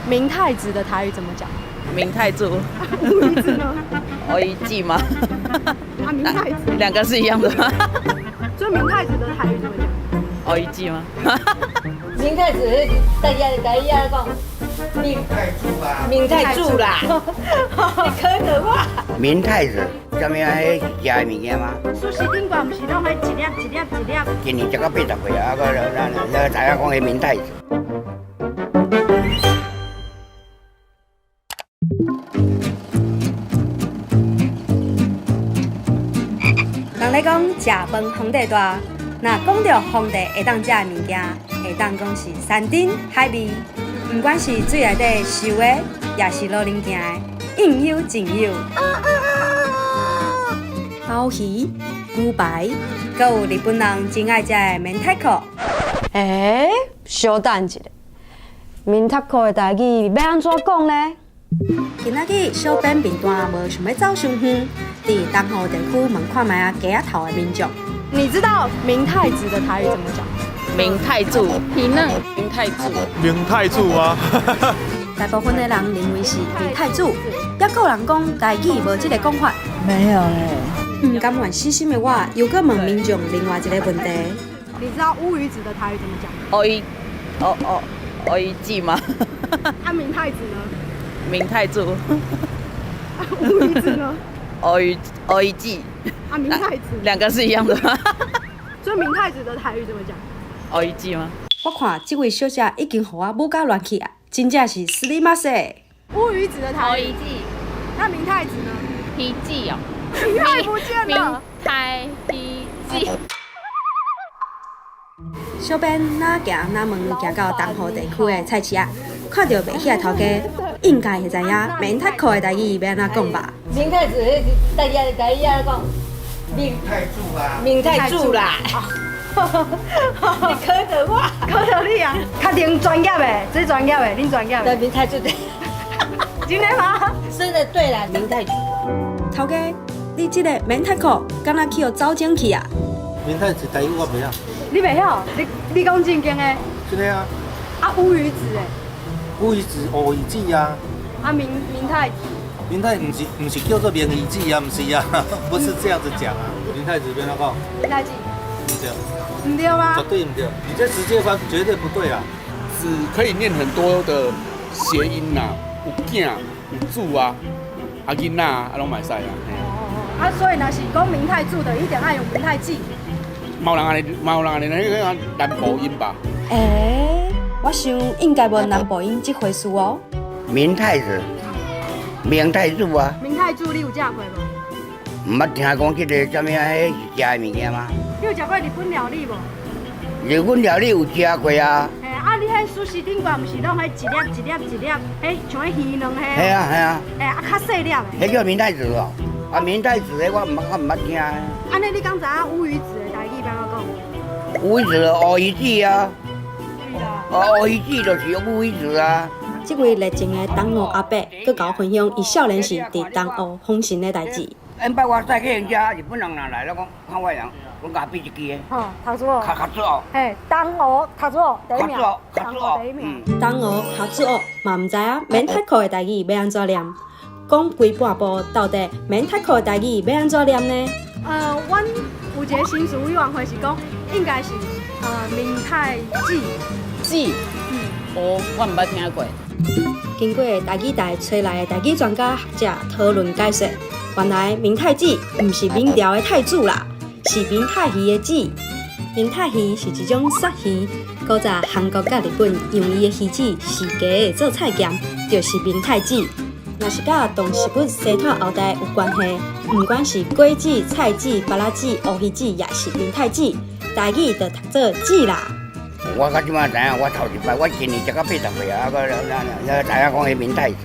明太子的台語怎麼講？明太子。烏魚子呢？烏魚子嗎？啊，明太子。兩個是一樣的嗎？所以明太子的台語怎麼講？烏魚子嗎？明太子，大家講明太子啊，明太子啦，你可的話。明太子，啥物啊？彼是食的物件嗎？壽司頂懸毋是攏彼一粒一粒一粒。今年食到80歲啊，閣咱知影講彼明太子。人咧講食飯皇帝大，若講著皇帝會當食的物件，會當講是山珍海味，毋管是水內底泅的，抑是路頂行的，應有盡有。鮑魚、牛排，閣有日本人真愛食的明太子。欸，小等一下，明太子的台語欲按怎講呢？今仔日小編面單無想欲走傷遠，佇東湖地區問看覓仔街仔頭的民眾。你知道明太子的台語怎麼講？明太子，皮嫩，明太子，明太子嗎？大部分的人認為是明太子，猶閣有人講台語無這個講法。沒有欸。毋甘願死心的我，又閣問民眾另外一個問題。你知道烏魚子的台語怎麼講？烏魚，哦哦，烏魚子嗎？啊，明太子呢？明太子。烏魚子呢？烏魚子。啊，明太子。兩個是一樣的嗎？所以明太子的台語怎麼講？烏魚子嗎？我看這位小姐已經予我母甲亂去啊，真正是すみません。烏魚子的台語。烏魚子。那明太子呢？皮子哦。明太不見了。明太皮子。小編哪行哪問，行到東湖地區的菜市仔，看著賣魚的頭家，應該會知影明太子的台語欲按怎講吧？明太子，大家講明太子啊，明太子啦。你可的話，可得你啊！確定專業的，這專業的，恁專業的。對，明太子對。真的嗎？真的對啦，明太子。頭家，你這個明太子敢若去予走精去啊？明太子台語我袂曉。你袂曉？你講正經的？真的啊。啊，烏魚子欸。烏魚子，烏魚子啊。啊，明太子。明太毋是叫做明魚子啊，毋是啊，不是這樣子講啊。明太子欲按怎講？明太子。毋對。毋對嗎？絕對毋對，你這直接翻絕對不對啊。子可以念很多的諧音呐，有囝有子啊，啊囡仔啊，攏嘛會使啊。哦，啊，所以若是講明太子的，一定愛用明太子。嘛有人按呢，嘛有人按呢，彼個南部音吧？欸，我想應該無南部音這回事哦。明太子，明太子啊。明太子你有食過無？毋捌聽講這個啥物啊？彼是食的物件嗎？你有食過日本料理無？日本料理有食過啊。嘿，啊，你彼壽司頂懸毋是攏彼一粒一粒一粒，彼像彼魚卵彼？嘿啊嘿啊。嘿啊，較細粒的。彼叫明太子哦。啊，明太子的我毋捌聽。按呢，你敢知影烏魚子的台語欲按怎講？烏魚子，烏魚子啊。哦，烏魚子就是烏魚子啊。這位熱情的東湖阿伯，閣共我分享伊少年時佇東湖風神的代誌。頂擺我載去𪜶遮，日本人若來了講，看我人，阮共比一支的。吼，讀書哦。較較早。嘿，東湖讀書第一名。較早，第一名。東湖較早嘛毋知影明太子的台語欲按怎念？講規半步，到底明太子的台語欲按怎念呢？阮有一個新詞委員會是講，應該是明太子。子。哦，我毋捌聽過。經過台語台揣來的台語專家學者討論解說，原來明太子毋是明朝的太子啦，是明太魚的子。明太魚是一種鱈魚，古早韓國佮日本用伊的魚子豉加做菜鹹，就是明太子。若是佮動植物生態後代有關係，毋管是果子、菜籽、芭樂籽、烏魚子，抑是明太子，台語就讀做子啦。我到這擺知影，我頭一擺，我今年食到80歲啊，閣咱知影講彼明太子。